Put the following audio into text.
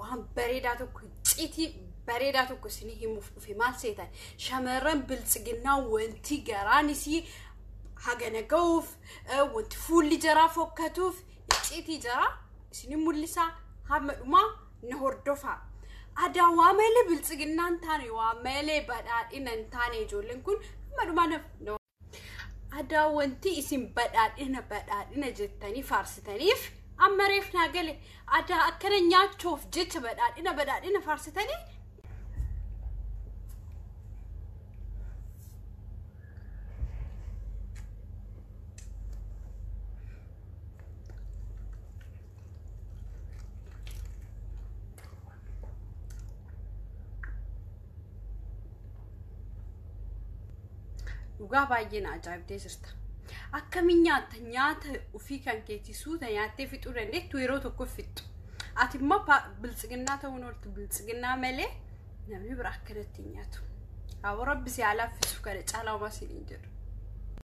Waan bareedaa tokko, icciitii bareedaa tokko isinii himuuf dhufe. Maal seetan? Shamarran biltsiginnaa wanti garaan isii hagana ga'uuf, wanti fuulli jaraa fokkatuuf, icciitii jaraa isinii mul'isaa. Hamma dhumaa na hordofaa. Adaa waa malee biltsiginnaan taane, waa malee badhaadhina hin taane. Ijoolleen kun hamma dhumaa na adaa wanti isin badhaadhina badhaadhina jettanii faarsitaniif amma reef naa gale. Adaa akkana nyaachuuf jecha badhaadhina badhaadhina faarsitanii. Dhugaa baay'ee na ajaa'ibdee jirta. Akkamiin nyaatta nyaata ofii kan keetii suuta nyaattee fixuu dandeettu yeroo tokko fixxu? Ati immoo biltsiginnaa ta'uun ooltu. Biltsiginnaa malee namni bira akkanatti hin nyaatu. Haa, Rabbi si haa laaffisu, kana caalaa homaa siin hin jedhu.